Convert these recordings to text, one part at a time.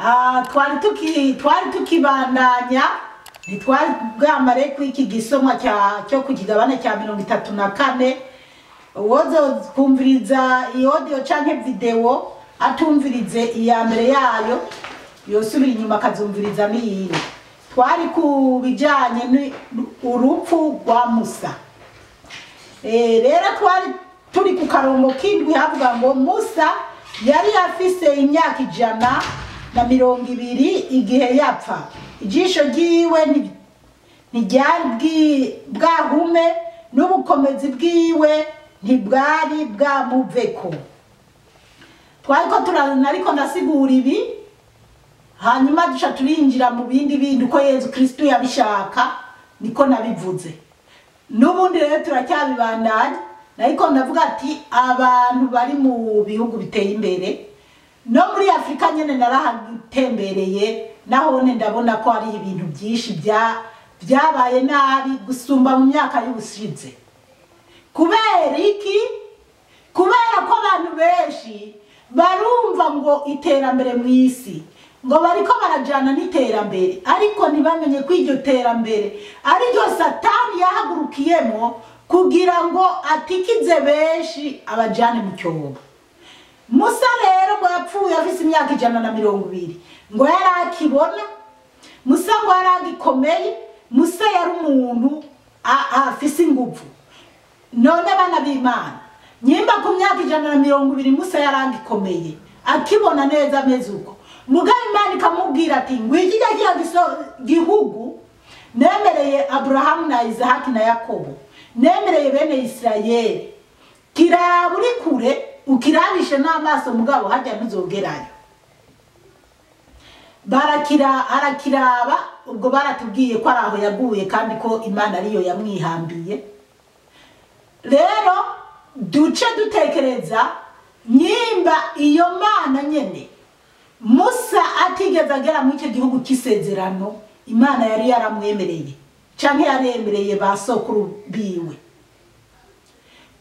Twari tukibandanya, ntitwari bwamare kw'iki gisomwa cyo ku kigabane cya 34. Uwozo kumviriza iyo audio canke video atumvirize iya mbere yayo, yosubira inyuma akazumviriza n'iyindi. Twari ku bijanye urupfu rwa Musa. Rero twari turi ku karongo k'indwi, havuga ngo Musa yari afise imyaka 120 igihe yapfa. Ijisho ryiwe ntiryari bwahume, n'ubukomezi bwiwe ntibwari bwamuveko. Twariko ariko ndasigura ibi, hanyuma duca turinjira mu bindi bindi uko Yezu Kristo yabishaka, niko nabivuze. N'ubundi rero turacyabibandanya, ariko ndavuga ati abantu bari mu bihugu biteye imbere no muri Afrika nyene narahatembereye, nahone ndabona ko ari ibintu byinshi byabaye nabi gusumba mu myaka y'ubushize. Kubera iki? Kubera ko abantu benshi barumva ngo iterambere mu isi, ngo bariko barajana n'iterambere, ariko ntibamenye ko iryo terambere ari ryo Satani yahagurukiyemo kugira ngo atikize benshi abajane mu cyobo. Musa rero ngo yapfuye afise imyaka 120, ngo yari akibona. Musa ngo yari agikomeye. Musa yari umuntu afise inguvu. None bana b'Imana, nyimba ku myaka 120 Musa yari agikomeye, akibona neza ameze uko. Mugabo Imana ikamubwira ati ngwiki kiriya gihugu nemereye Aburahamu na Isahaki na Yakobo, nemereye bene Isirayeli, kiraba uri kure ukirabishe n'amaso, mugabo hajya ntuzogerayo. Arakiraba, ubwo baratubwiye ko ari aho yaguye kandi ko Imana ariyo yamwihambiye. Rero duce dutekereza nyimba iyo Mana nyene Musa atigeze agera muri icyo gihugu cy'isezerano Imana yari yaramwemereye, canke yaremereye ba sokuru biwe.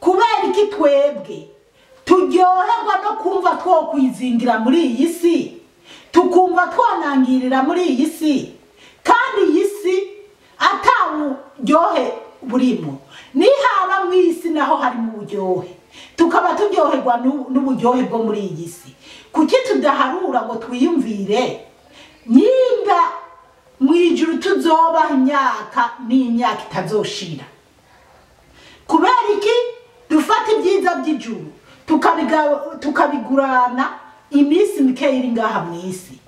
Kubera iki twebwe turyoherwa no kumva twokwizingira muri iyi si, tukumva twanangirira muri iyi si, kandi iyi si ataburyohe burimo? Nihaba mu isi naho harimo uburyohe, tukaba turyoherwa n'uburyohe bwo muri iyi si. Kuki tudaharura ngo twiyumvire nyimba mu ijuru tuzobaho imyaka n'imyaka itazoshira? Kubera iki dufata ibyiza by'ijuru tukabigurana iminsi mike iri ngaha mu isi?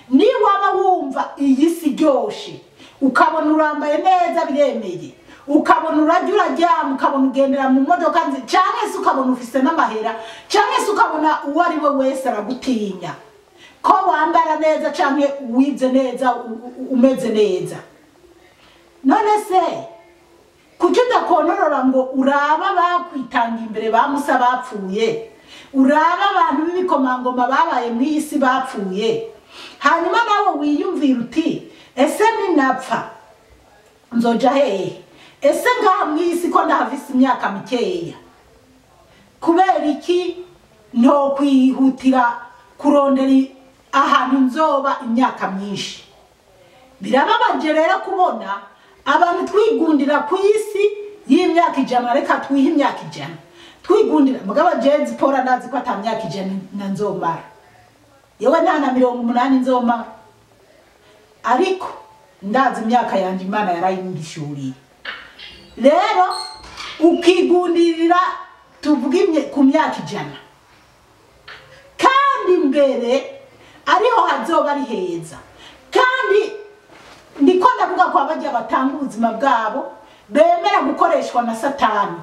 Niwaba wumva iyi si iryoshe, ukabona urambaye neza biremeye, ukabona urajya uraryama, ukabona ugendera mu modoka, canke se ukabona ufise n'amahera, canke se ukabona uwo ari we wese aragutinya ko wambara neza canke wize neza, umeze neza. None se kuki udakonorora ngo uraba bakwitanga imbere ba Musa bapfuye, uraba abantu b'ibikomangoma babaye mu iyi si bapfuye, hanyuma nawe wiyumvira uti ese ninapfa nzoja hehe? Ese ngaha mu isi ko ndahafise imyaka mikeya, kubera iki ntokwihutira kurondera ahantu nzoba imyaka myinshi? Birababaje rero kubona abantu twigundira ku isi y'imyaka 100, reka twihe imyaka 100 twigundira. Mugabo Jenzi Paul ndazi ko ata myaka 100 nzomara, yewe nta na 80 nzomara, ariko ndazi imyaka yanje Imana yarayingishuriye. Rero ukigundira tuvuge ku myaka 100, kandi imbere ariho hazoba ari heza. Kandi ndiko ndavuga ko abajya batanga ubuzima bwabo bemera gukoreshwa na Satani,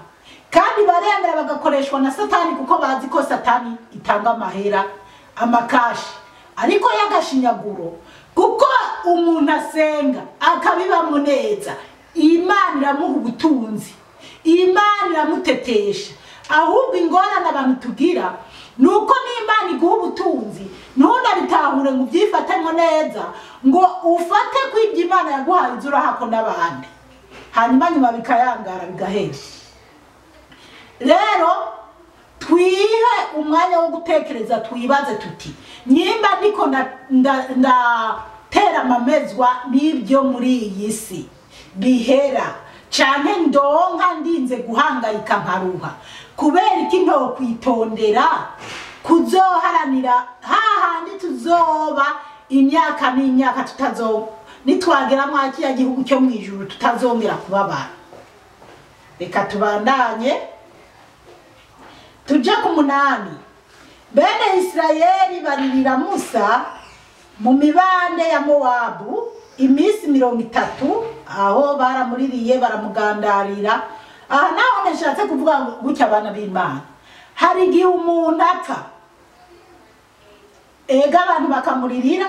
kandi baremera bagakoreshwa na Satani kuko bazi ko Satani itanga amahera, amakashi, ariko y'agashinyaguro. Kuko umuntu asenga akabibamwo neza, Imana iramuha ubutunzi, Imana iramutetesha. Ahubwo ingorane abantu tugira nuko n'Imana iguha ubutunzi ntunabitahure ngo ubyifatemo neza, ngo ufate ko ibyo Imana yaguhaye uze urahako n'abandi, hanyuma nyuma bikayangara bigahera. Rero Twihe umwanya wo gutekereza, twibaze tuti nyimba ndiko ndatera amamezwa n'ibyo muri iyi si bihera canke ndonka ndinze guhangayika nkaruha, kubera iki ntokwitondera kuzoharanira hahandi tuzoba imyaka n'imyaka tutazo nitwagera mwa kiya gihugu cyo mwijuru tutazongera kubabara. Reka tubandanye tuje ku 8. Bene Isirayeli baririra Musa mu mibande ya Mowabu iminsi 30, aho baramuririye baramugandarira. Aha naho nashatse kuvuga gutya abana b'Imana, hari igihe umuntu apfa ega abantu bakamuririra,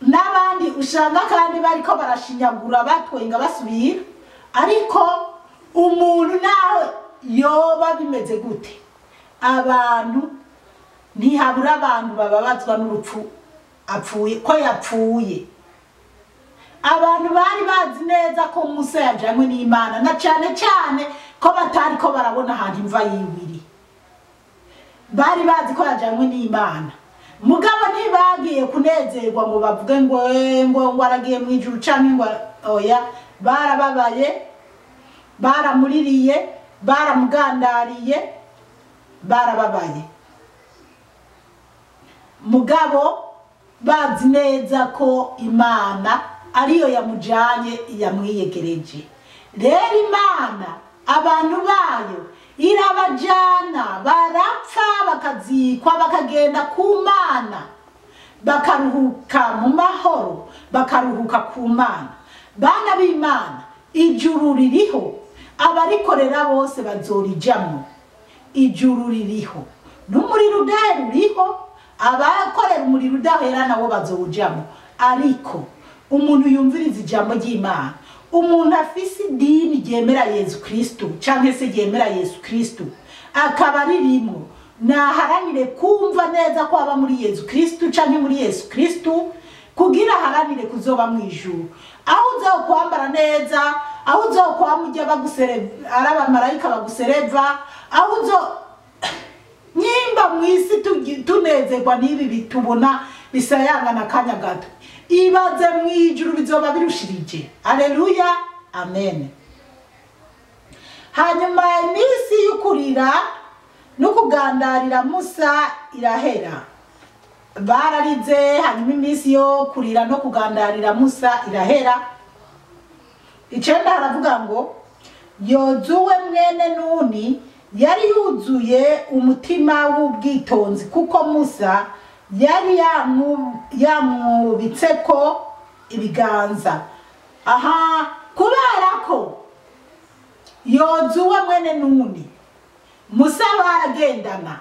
n'abandi usanga kandi bariko barashinyagura batwenga basubira, ariko umuntu nawe yoba bimeze gute, abantu ntihabura abantu bababazwa n'urupfu apfuye ko yapfuye. Abantu bari bazi neza ko Musa yajanywe n'Imana, na cyane cyane ko batari ko barabona ahantu imva yiwiri, bari bazi ko yajanywe n'Imana. Mugabo ntibagiye kunezerwa ngo bavuge ngo ngo aragiye mu ijuru canke ngo oya, barababaye, baramuririye, baramugandariye, barababaye. Mugabo bazi neza ko Imana ariyo yamujanye yamwiyegereje. Rero Imana abantu bayo irabajana, barapfa bakazikwa, bakagenda ku Mana, bakaruhuka mu mahoro, bakaruhuka ku Mana. Bana b'Imana, ijuru ririho, abarikorera bose bazorijamwo. Ijuru ririho n'umuriro udahera uriho, abakorera umuriro udahera nabo bazowujamwo. Ariko umuntu yumviriza ijambo ry'Imana, umuntu afise idini ryemera Yesu Kristo canke se ryemera Yesu Kristo akaba ririmwo, naharanire kumva neza ko aba muri Yesu Kristo canke muri Yesu Kristo, kugira haranire kuzoba mu ijuru. Aho uzokwambara neza, aho uzokwamujya bagusereva, ari abamarayika bagusereva, aho uzo nyimba mu isi tunezerwa n'ibi bitubona bisayangana kanya gato, ibaze mu ijuru bizoba birushirije. Haleluya, amen. Hanyuma iminsi y'ukurira no kugandarira Musa irahera. Bararize, hanyuma iminsi yo kurira no kugandarira Musa irahera. 9 haravuga ngo Yozuwe mwene Nuni yari yuzuye umutima w'ubwitonzi, kuko Musa yari yamubitseko ibiganza. Aha, kubera ko Yozuwe mwene Nuni Musa baragendana,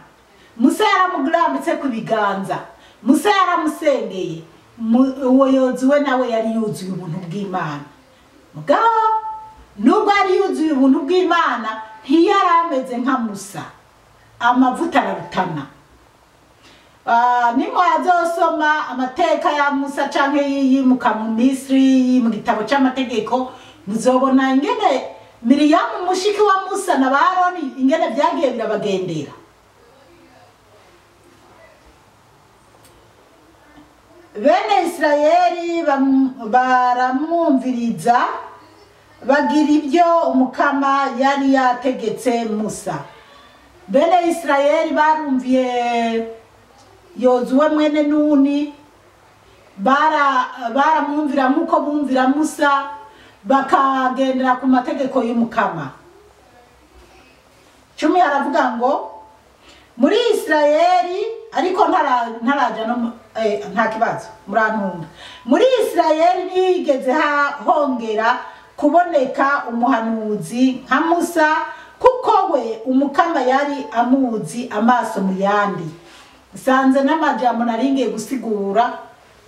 Musa yaramugurambitse ku biganza, Musa yaramusengeye, uwo Yozuwe nawe yari yuzuye ubuntu bw'Imana. Mugabo nubwo yari yuzuye ubuntu bw'Imana, ntiyari ameze nka Musa, amavuta ararutana. Nimwazosoma amateka ya Musa canke yimuka mu Misiri mu gitabo c'amategeko, muzobona ingene Miriyamu mushiki wa Musa na Aroni ingene vyagiye birabagendera. Bene Isirayeli baramwumviriza, bagira ibyo Umukama yari yategetse Musa. Bene Isirayeli barumviye Yozuwe mwene Nuni, baramwumvira nkuko bumvira Musa, bakagendera ku mategeko y'Umukama. 10 aravuga ngo muri Isirayeli, ariko ntaraja no nta kibazo murantunga. Muri Isirayeli ntiyigeze hongera kuboneka umuhanuzi nka Musa, kuko we Umukama yari amuzi amaso mu yandi. Sanze n'amajambo naringiye gusigura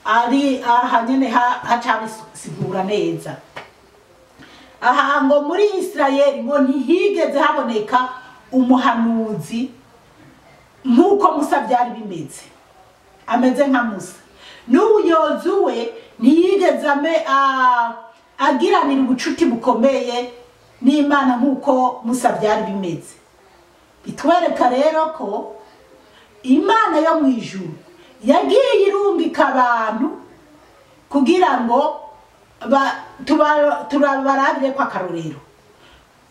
ari aha nyene hacabisigura neza. Aha ngo muri Isirayeli ngo ntihigeze haboneka umuhanuzi nkuko Musa byari bimeze, ameze nka Musa. N'ubu Yozuwe ntiyigeze agiranira ubucuti bukomeye n'Imana nkuko Musa byari bimeze. Bitwereka rero ko Imana yo mu ijuru yagiye irungika abantu kugira ngo turabarabire kwa karorero.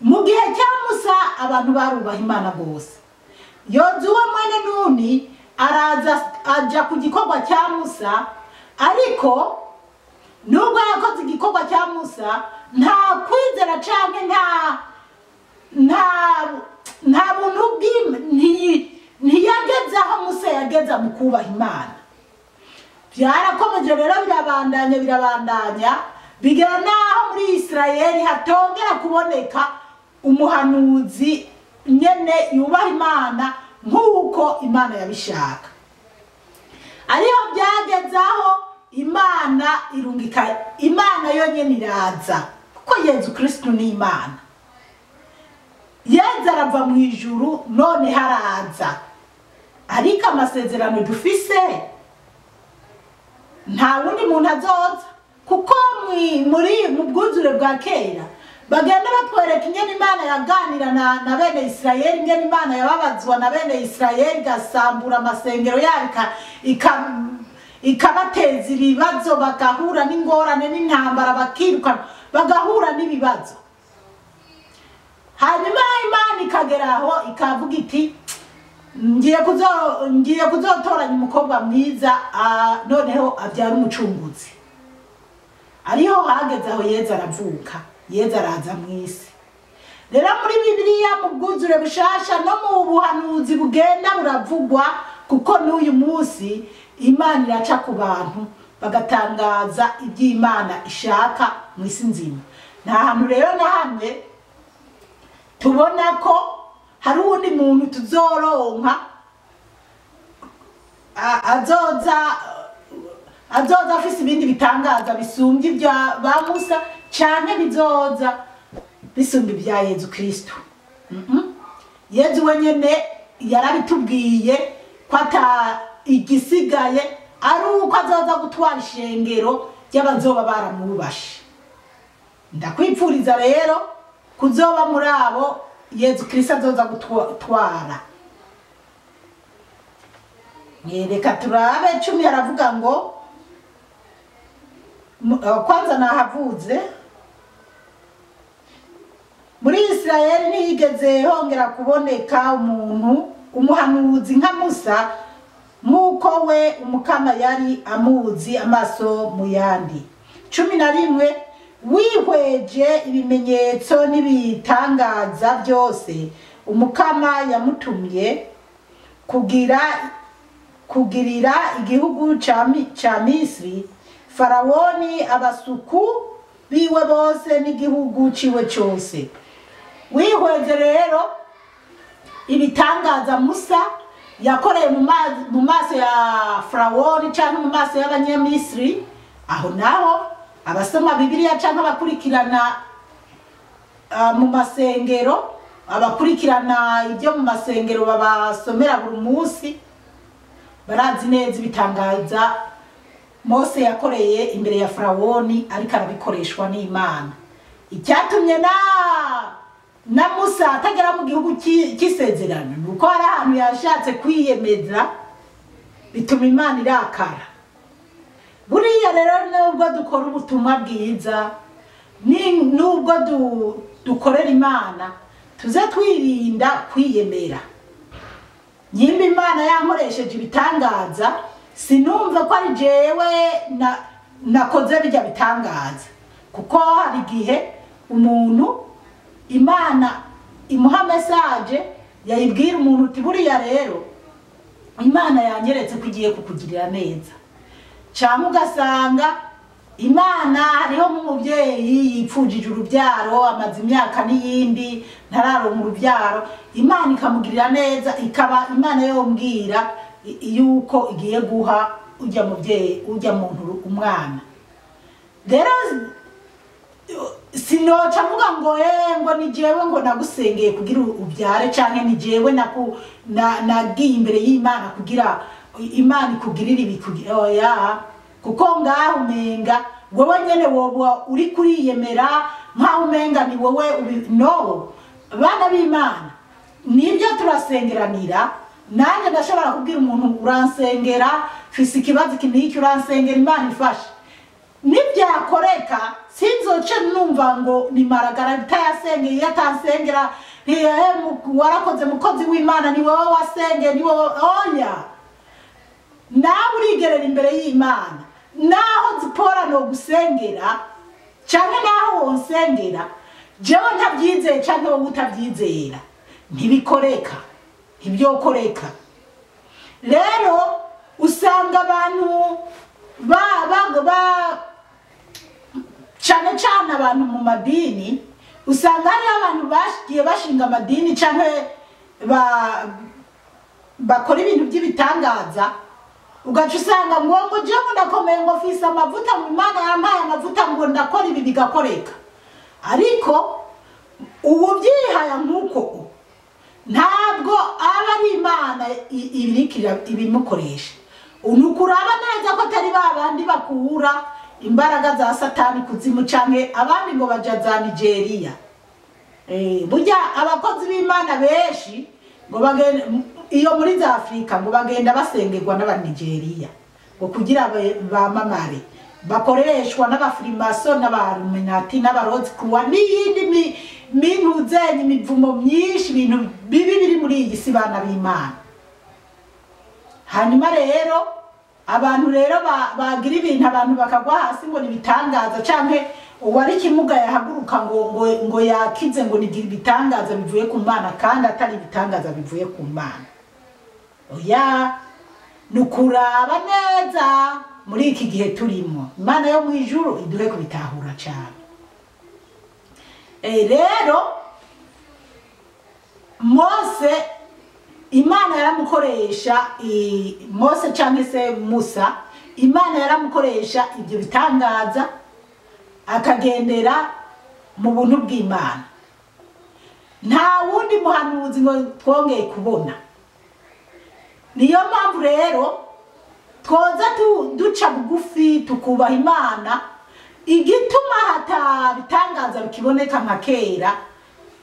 Mu gihe cya Musa abantu barubaha Imana bose. Yozuwa mwene Nuni araza aja ku gikorwa cya Musa, ariko nubwo yakoze igikorwa cya Musa nta kwizera canke nta buntu ntiyageze aho Musa yageza mu kubaha Imana. Byarakomeje rero birabandanya bigera naho muri Isirayeli hatongera kuboneka umuhanuzi nyene yubaha Imana nk'uko Imana yabishaka. Ariho byagezaho Imana irungika, Imana yonyene iraza, kuko Yezu Kristo ni Imana. Yezu arava mu ijuru none haraza, ariko amasezerano dufise nta wundi muntu azoza, kuko muri mu bwuzure bwa kera bagenda batwereka ingene Imana yaganira na bene Isirayeli, ingene Imana yababazwa na bene Isirayeli igasambura amasengero yabo, ikabateza ibibazo, bagahura n'ingorane n'intambara, bakirukana, bagahura n'ibibazo. Hanyuma Imana ikagera aho ikavuga iti ngiye kuzotoranya umukobwa mwiza, noneho abyara umucunguzi. Ariho hageze aho Yezu aravuka, Yezu araza mu isi. Rero muri Bibiliya mu bwuzure bushasha no mu buhanuzi bugenda buravugwa, kuko n'uyu munsi Imana iraca ku bantu bagatangaza iby'Imana ishaka mu isi nzima. Nta hantu rero na hamwe tubona ko hari uwundi muntu tuzoronka azoza afise ibindi bitangaza bisumbye ibya ba Musa canke bizoza bisumba ibya Yezu Kristo. Yezu wenyene yarabitubwiye ko ata igisigaye ari uko azoza gutwara ishengero ry'abazoba baramubashe. Ndakwipfuriza rero kuzoba muri abo Yezu Kristo azoza gutwara. Reka turabe 10 haravuga ngo kwanza nahavuze muri Isirayeli ntiyigeze hongera kuboneka umuntu umuhanuzi nka Musa, nk'uko we umukama yari amuzi amaso mu yandi. 11 wihweje ibimenyetso n'ibitangaza byose umukama yamutumye kugirira igihugu ca Misiri, Farawoni, abasuku biwe bose n'igihugu ciwe cyose. Wihweje rero ibitangaza Musa yakoreye mu maso ya Farawoni canke mu maso y'abanyamisiri. Aho naho abasoma Bibiliya canke abakurikirana mu masengero, abakurikirana ibyo mu masengero babasomera buri munsi, barazi neza ibitangaza Mose yakoreye imbere ya Farawoni, ariko arabikoreshwa n'Imana. Icyatumye na Musa atagera mu gihugu cy'isezerano nuko hari ahantu yashatse kwiyemeza, bituma Imana irakara. Buriya rero nubwo dukora ubutumwa bwiza, nubwo dukorera Imana, tuze twirinda kwiyemera. Nyimba Imana yankoresheje ibitangaza, sinumva ko ari jewe nakoze bijya bitangaza, kuko hari igihe umuntu Imana imuha message yayibwira umuntu uti buriya rero Imana yanyeretse ko igiye kukugirira neza, cyangwa ugasanga Imana hariho nk'umubyeyi yipfujije urubyaro, amaze imyaka n'iyindi ntararonka urubyaro, Imana ikamugirira neza, ikaba Imana yombwira yuko igiye guha ujya mubyeyi ujya muntu umwana. Rero sinoca mvuga ngo ngo ni jewe ngo nagusengeye kugira ubyare, canke ni jewe nagiye imbere y'Imana kugira Imana ikugirire ibikugira, oya, kuko ngaho umenga wowe nyene woba uri kuriyemera nkaho umenga ni wowe. No, bana b'Imana, Nibyo turasengeranira, nanjye ndashobora kubwira umuntu uransengera, mfise ikibazo iki n'iki, uransengera Imana ifashe. Nibyakoreka sinzoce numva ngo ni maragara itayasengeye, iyo atansengera warakoze mukozi w'Imana, ni wowe wasengeye, ni wowe. Oya, nawe urigerera imbere y'Imana. Naho Zipora no gusengera canke naho wonsengera, jewe ntabyizeye canke wowe utabyizera, ntibikoreka, ntibyokoreka. Rero usanga abantu ba cyane cyane abantu mu madini, usanga hari abantu bashigiye bashinga amadini canke bakora ibintu by'ibitangaza, ugaca usanga ngo jewe ndakomeye, ngo mfise amavuta, mu Imana yampaye amavuta, ngo ndakora ibi bigakoreka. Ariko ubu byihaya nk'uko ntabwo aba ari Imana ibimukoresha. Unukuraba neza ko atari babandi bakura imbaraga za Satani kuzimu, canke abandi ngo baja za Nigeria. Burya abakozi b'Imana benshi ngo bagenda iyo muri za Afrika, ngo bagenda basengerwa n'abanigeria ngo kugira bamamare, bakoreshwa n'abafrimaso n'abaruminati n'abarozikuwa n'iyindi mintuzenye imivumo myinshi, ibintu bibi biri muri iyi si, bana b'Imana. Hanyuma rero abantu rero bagira ibintu abantu bakagwa hasi ngo nibitangaza, canke uwari kimuga yahaguruka ngo yakize, ngo nigira ibitangaza bivuye ku Mana, kandi atari ibitangaza bivuye ku Mana. Oya, nukuraba neza muri iki gihe turimo, Imana yo mu ijuru iduhe kubitahura cyane. Rero Mose Imana yaramukoresha, Mose canke se Musa, Imana yaramukoresha ibyo bitangaza, akagendera mu buntu bw'Imana. Nta wundi muhanuzi ngo twongeye kubona. Niyo mpamvu rero twoza duca bugufi tukubaha Imana. Igituma hatabitangaza bikiboneka nka kera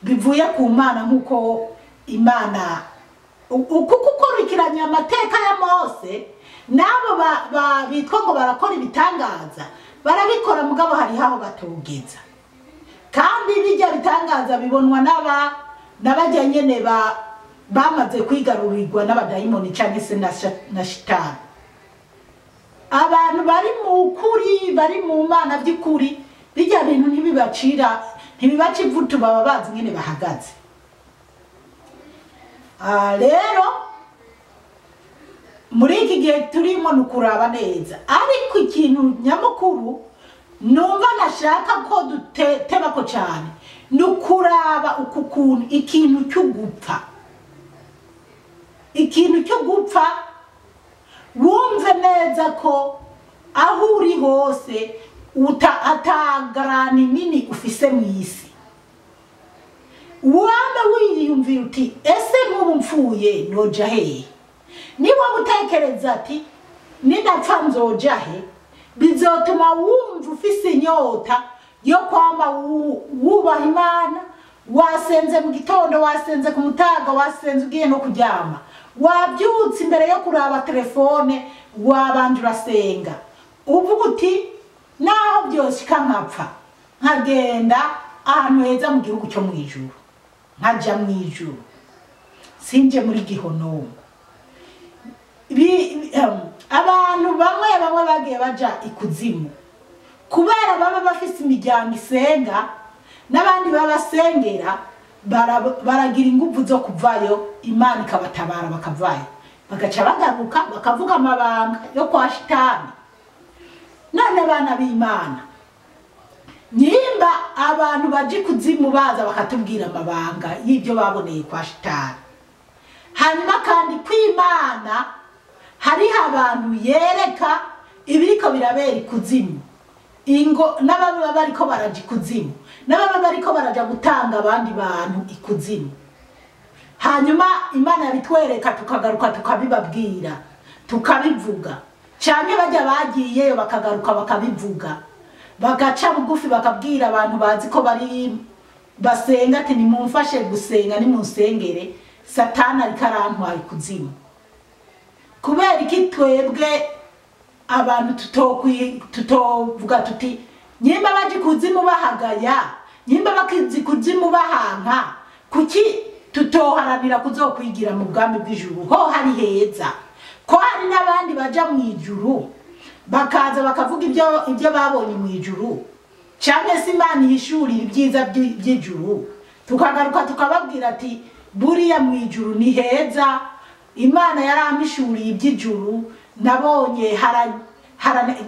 bivuye ku Mana, nkuko Imana uko gukurikiranya amateka ya Mose, nabo bitwa ngo barakora ibitangaza, barabikora mugabo hari aho batugeza. Kandi bijya bitangaza bibonwa n'abajya nyene bamaze kwigarurirwa n'abadayimoni canke se na shitani. Abantu bari mu kuri, bari mu Mana by'ukuri, bijya bintu ntibibacira, ntibibaca ivutu, baba bazi nyene bahagaze. Rero muri iki gihe turimo nukuraba neza, ariko ikintu nyamukuru numva nashaka ko dutebako cyane nukuraba uku kuntu ikintu cyo gupfa, ikintu cyo gupfa, wumve neza ko aho uri hose atagarani nini ufise mu isi. Wama wiyumvira uti ese nk'ubu mfuye noja hehe? Niba utekereza ati ninapfa nzoja he, bizotuma wumva ufise inyota yo kwama wubaha Imana. Wasenze mu gitondo, wasenze ku mutaga, wasenze ugiye no kuryama, wabyutse imbere yo kuraba telefone, wabanje urasenga, uvuga uti naho byoshika nkapfa nkagenda ahantu heza mu gihugu cyo mu ijuru, nkaja mu ijuru, sinje muri gihonomo. Abantu bamwe bamwe bagiye baja ikuzimu kubera baba bafise imiryango isenga, n'abandi babasengera, baragira ingufu zo kuvayo, Imana ikabatabara bakavayo, bagaca bagaruka bakavuga amabanga yo kwa shitani. None abana b'Imana, nyimba abantu baje kuzimu baza bakatubwira amabanga y'ibyo baboneye kwa shitani, hanyuma kandi kw'Imana hariho abantu yereka ibiriko birabera ikuzimu, ingo n'ababa bariko baraja ikuzimu, n'ababa bariko baraja gutanga abandi bantu ikuzimu. Hanyuma Imana yabitwereka tukagaruka tukabibabwira, tukabivuga, canke bajya bagiyeyo bakagaruka bakabivuga, bagaca bugufi bakabwira abantu bazi ko bari basenga ati nimumfashe gusenga, nimunsengere, Satani ariko arantwara ikuzimu? Kubera iki twebwe abantu tutovuga tuti nyimba baje kuzimu bahagaya, nyimba bakizi kuzimu bahanka, kuki tutoharanira kuzokwigira mu bwami bw'ijuru ho hari heza? Ko hari n'abandi baja mu ijuru bakaza bakavuga ibyo babonye mu ijuru, cyangwa se Imana ihishurira ibyiza by'ijuru, tukagaruka tukababwira ati buriya mu ijuru ni heza, Imana yaramishuriye iby'ijuru, nabonye hara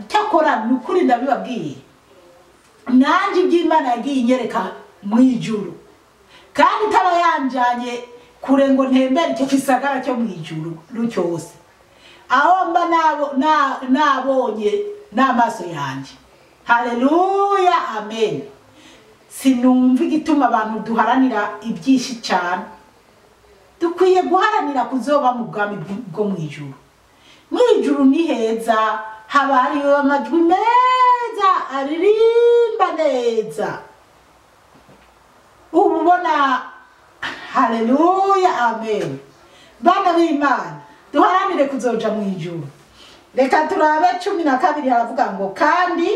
cyakora. Ni ukuri ndabibabwiye, nanjye iby'Imana yagiye inyereka mu ijuru, kandi itaba yanjanye kure ngo ntembere icyo gisagara cyo mu ijuru cyose, aho mba nabonye n'amaso yanjye. Haleluya, amen. Sinumva igituma abantu duharanira ibyinshi cyane. Dukwiye guharanira kuzoba mu bwami bwo mu ijuru. Mu ijuru ni heza, haba hariyo amajwi meza aririmba neza, ubu ubona. Haleluya, amen. Bana b'Imana, duharanire kuzoja mu ijuru. Reka turabe 12, haravuga ngo kandi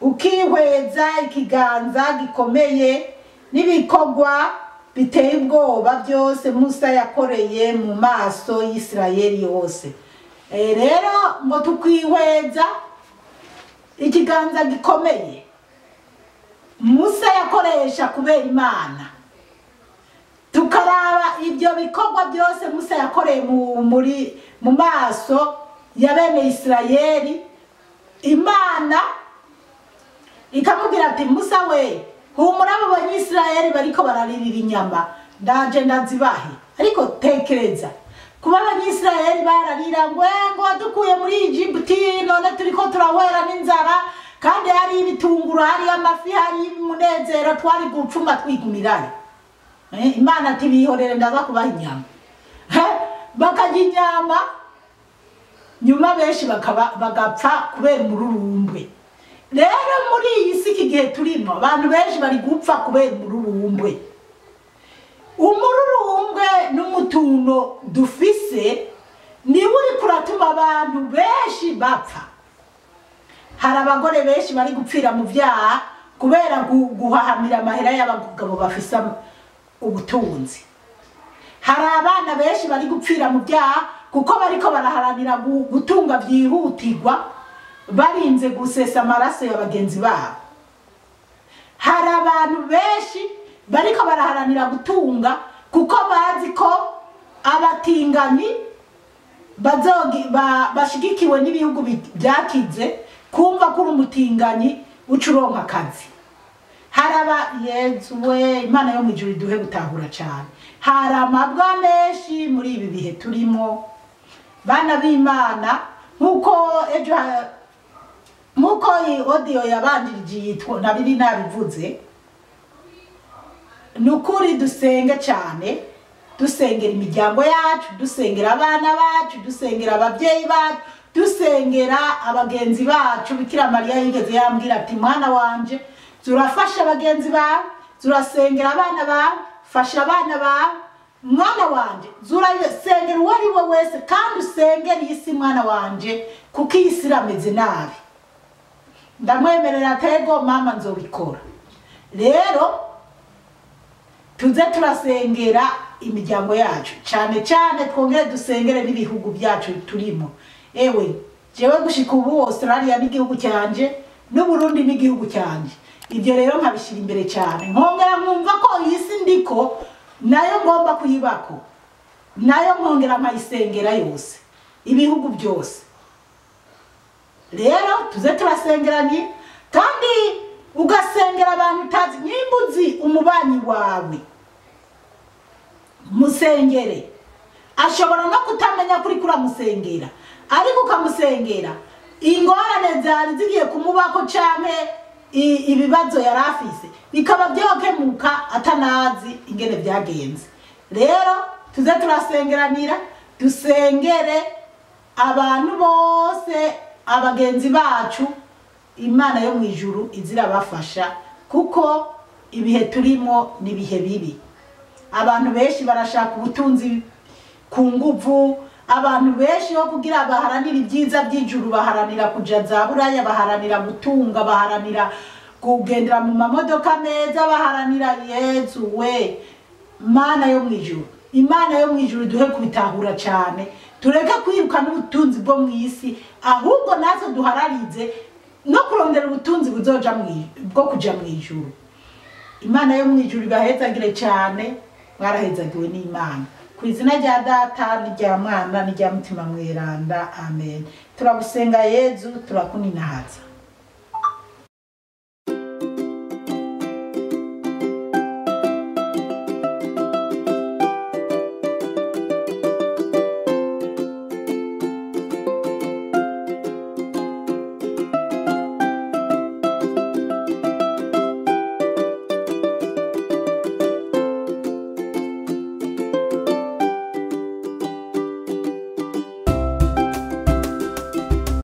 ukihweza ikiganza gikomeye n'ibikorwa biteye ubwoba byose Musa yakoreye mu maso y'Isirayeli yose. Rero ngo tukwihweza ikiganza gikomeye Musa yakoresha kubera Imana, tukaraba ibyo bikorwa byose Musa yakoreye mu maso ya bene Isirayeli. Imana ikamubwira ati Musa we, humura, abo Banyisirayeli bariko bararirira inyama, ndaje ndazibahe. Ariko tekereza kuba Abanyisirayeli bararira ngo ngo wadukuye muri Egiputi, none turiko turahwera n'inzara, kandi hari ibitunguru, hari amafi, hari umunezero, twari gupfuma twigumirayo. Imana ati bihorere, ndaza kubaha inyama. Bakarya inyama, nyuma benshi bagapfa kubera umururumbwe. Rero muri iyi si iki gihe turimo, abantu benshi bari gupfa kubera umururumbwe. Umururumbwe n'umutuno dufise niwe uri kuratuma abantu benshi bapfa. Hari abagore benshi bari gupfira mu vyaha kubera guhahamira amahera y'abagabo bafise ubutunzi. Hari abana benshi bari gupfira mu byaha kuko bariko baraharanira gutunga byihutirwa, barinze gusesa amaraso ya bagenzi babo. Hari abantu benshi bariko baraharanira gutunga kuko bazi ko abatinganyi bashigikiwe n'ibihugu byakize, kumva ko uri umutinganyi uca uronka akazi. Haraba Yezu we, Imana yo mu ijuru iduhe gutahura cyane. Hari amabwa menshi muri ibi bihe turimo, bana b'Imana, nkuko ejo nkuko iyi audio yabanjirije yitwa nabiri nabivuze. Ni ukuri dusenge cyane, dusengera imiryango yacu, dusengera abana bacu, dusengera ababyeyi bacu, dusengera abagenzi bacu. Bikira Mariya yigeze yambwira ati mwana wanje, zurafasha abagenzi bawe, zurasengera abana bawe, fasha abana bawe, mwana wanje, zurasengera uwo ari we wese, kandi usengere iyi si mwana wanje, kuko iyi si irameze nabi. Ndamwemerera tego mama, nzobikora. Rero tuze turasengera imiryango yacu cyane cyane, twongere dusengere n'ibihugu byacu turimo. Ewe jewe gushika ubu Australia n'igihugu cyanje, n'Uburundi n'igihugu cyanje, ibyo rero nkabishyira imbere cyane, nkongera nkumva ko iyi si ndiko nayo ngomba kuyibako, nayo nkongera nkayisengera yose, ibihugu byose. Rero tuze turasengeranye, kandi ugasengera abantu utazi. Nimba uzi umubanyi wawe, musengere. Ashobora no kutamenya kuri kuramusengera, ariko ukamusengera ingorane zari zigiye kumubako canke ibibazo yari afise bikaba byokemuka atanazi ingene byagenze. Rero tuze turasengeranira, dusengere abantu bose, abagenzi bacu. Imana yo mu ijuru izirabafasha, kuko ibihe turimo ni ibihe bibi. Abantu benshi barashaka ubutunzi ku nguvu. Abantu benshi bo kugira baharanira ibyiza by'ijuru, baharanira kuja za Buraya, baharanira gutunga, baharanira kugendera mu mamodoka meza, baharanira. Yezu we, Mana yo mu ijuru, Imana yo mu ijuru, duhe kubitahura cyane, tureke kwiruka n'ubutunzi bwo mu isi, ahubwo natwe duhararize no kurondera ubutunzi buzoja bwo kuja mu ijuru. Imana yo mu ijuru ibahezagire cyane. Mwarahezagiwe n'Imana. Ku izina rya Data n'irya Mwana n'irya Mutima Mweranda, amen. Turagusenga Yezu, turakuninahaza.